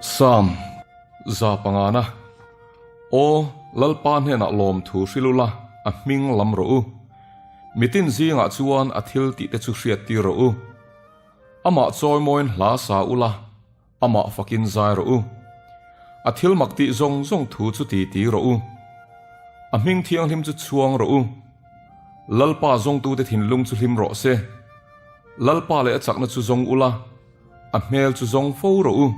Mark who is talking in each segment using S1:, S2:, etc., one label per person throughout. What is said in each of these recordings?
S1: Psalm 500na Aw, Lalpa hnenah lawmthu hrilh ula, a hming lam rawh u. Mitin zingah chuan a thil tihte chu hriattir rawh u. Amah chawimawiin hla sa ula, Amah fakin zai rawh u. A thil mak tih zawng zawng thu chu ti ti rawh u. A hming thianghlim chu chhuang rawh u. Lalpa zawngtute thinlung chu hlim rawh se. Lalpa leh a chakna chu zawng ula, a hmel chu zawng fo rawh u.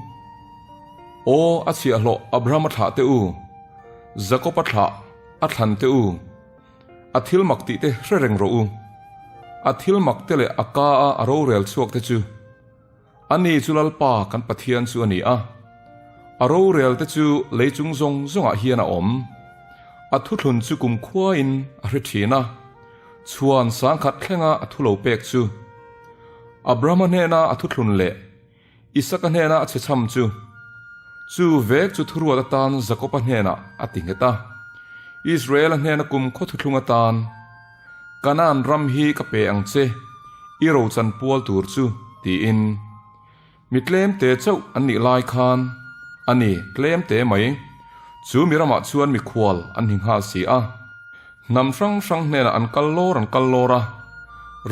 S1: Aw, a chhiahhlawh Abrahama thlah te u, Jakoba thlah a thlan te u, a thil mak tih te hre reng rawh u. A thil mak te leh a ka a a rorel chhuak te chu. Ani chu Lalpa kan Pathian chu a ni a, a rorel te chu lei chung zawng zawngah hian a awm. A thuthlun chu kumkhuain a hre thin a, chhuan sangkhat thlenga a thu lo pek chu. Abrahama hnena a thuthlun leh Isaka hnena a chhechham chu, chu vek chu thuruat atan Jakoba hnenah a ti nghet a, Israela hnena kumkhaw thuthlung atan, Kanaan ram hi ka pe ang che, i rochan pual tur chu, tiin. Mi tlemte chauh an nih lai khan, a ni, tlemte mai, chu mi ramah chuan mikhual an hni nghal si a. Hnam hrang hrang hnenah an kal lawr an kal lawr a,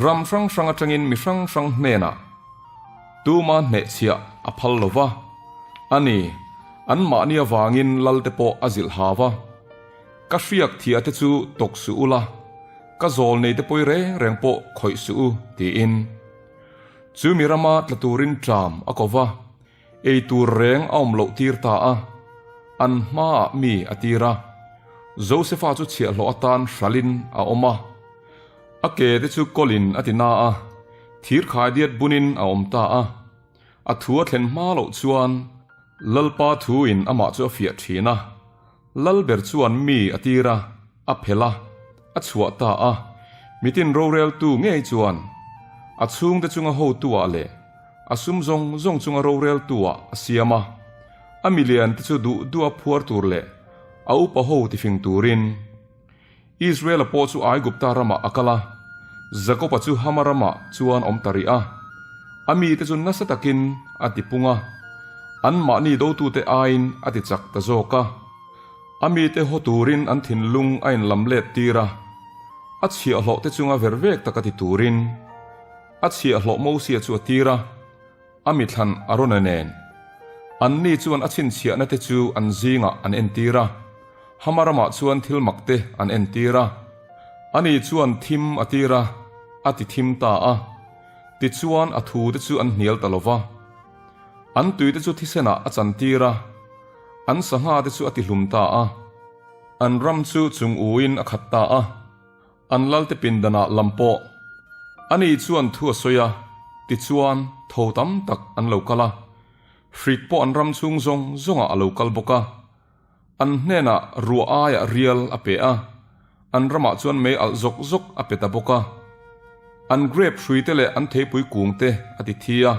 S1: ram hrang hrang atangin mi hrang hrang hnenah tuma hnehchhiah a phal lo va, a ni, anmahni avangin lalte pawh a zilh hau va. Ka hriak thia te chu tawk suh ula, ka zawl nei te pawi reng reng pawh khawih suh u, tiin. Chu mi rama tla turin ṭam a ko va, ei tur reng a awm loh tir ta a, an hmaah mi a tir a. Josefa chu chhiahhlawh atan hralhin a awm a, a ke te chu kawlin a ti na a, thir khaidiat bunin a awm ta a. A thu a thlen hma loh chuan Lalpa thuin amah chu a fiah ṭhin a. Lalber chuan mi a tir a, a phelh a, a chhuah ta a. Mitin roreltu ngei chuan a chhungte chunga hotuah leh a sum zawng zawng chunga roreltuah a siam a. A miliante chu duh duha phuar tur leh a upa ho tifing turin Israela pawh chu Aigupta ramah a kal a, Jakoba chu Hama ramah chuan awm ta rih a. A mite chu nasa takin a tipung a, anmahni dotute aiin a tichak ta zawk a. A mite haw turin an thinlung a inlam let tir a, a chhiahhlawhte chunga vervek taka ti turin a chhiahhlawh Mosia chu a tir a. A mithlan Arona nen. Anni chuan a chhinchhiahna te chu an zingah an entir a, Hama ramah chuan thil mak te an entir a. Ani chuan thim a tir a, a ti thim ta a. Tichuan a thu te chu an hnial ta lo va. An tui te chu thisenah a chantir a, an sangha te chu a ti hlum ta a. An ram chu chung uin a khat ta a. An lalte pindanah lam pawh ani chuan thu a sawi a, tichuan tho tam tak an lo kal a, hrik pawh an ram chhung zawng zawngah a lo kal bawk a. An hnenah ruah aiah rial a pe a, an ramah chuan mei alh zawk zawk a pe ta bawk a. An grape hruite leh an theipui kungte a ti thi a,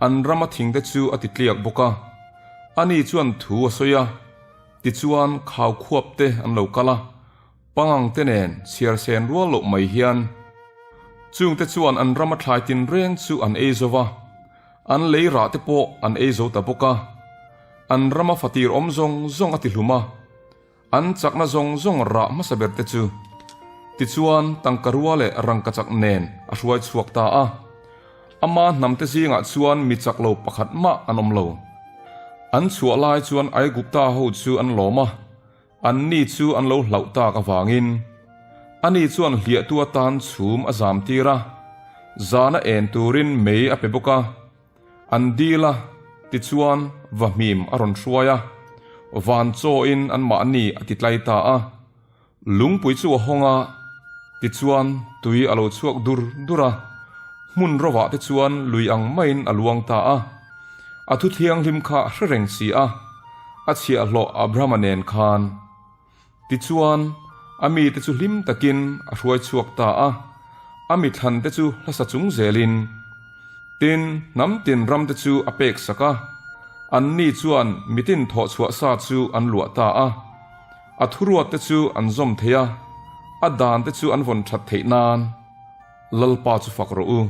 S1: an rama thingte chu a ti tliak bawk a. Ani chuan thu a sawi a, tichuan khaukhuapte an lo kal a, Pangang te nen chhiar sen rual loh mai hian chungte chuan an rama thlai tinreng chu an ei zo va, an lei rah te pawh an ei zo ta bawk a. An rama fatir awm zawng zawng a ti hlum a, an chakna zawng zawng rah hmasa ber te chu tichuan tangka rua leh rangkachak nen a hruai chhuak ta a. Ama hnamte zingah chuan mi chak lo pakhat mah an awm lo. An chhuah lai chuan Aigupta ho chu an lawm a. Anni chu an lo hlauh tak avangin ani chuan hliahtu atan chhum a zam tir a, zana en turin mei a pe bawk a, an dil a, tichuan vahmim a rawn hruai a, van chawin anmahni a ti tlai ta a, lungpui chu a hawng a, tichuan tui a lo chhuak dur dur a, hmun rovah te chuan lui ang maiin a luang ta a. A thu thianghlim kha hre reng si a, a chhiahhlawh Abrahama nen khan. Tichuan, a mite chu hlim takin a hruai chhuak ta a, a mithlante chu hlasa chung zelin. Tin, hnam tin ramte chu a pek sak a, anni chuan mitin thawhchhuah sa chu an luah ta a. A thuruatte chu an zawm thei a, a dante chu an vawn that theih nan Lalpa chu fak rawh u.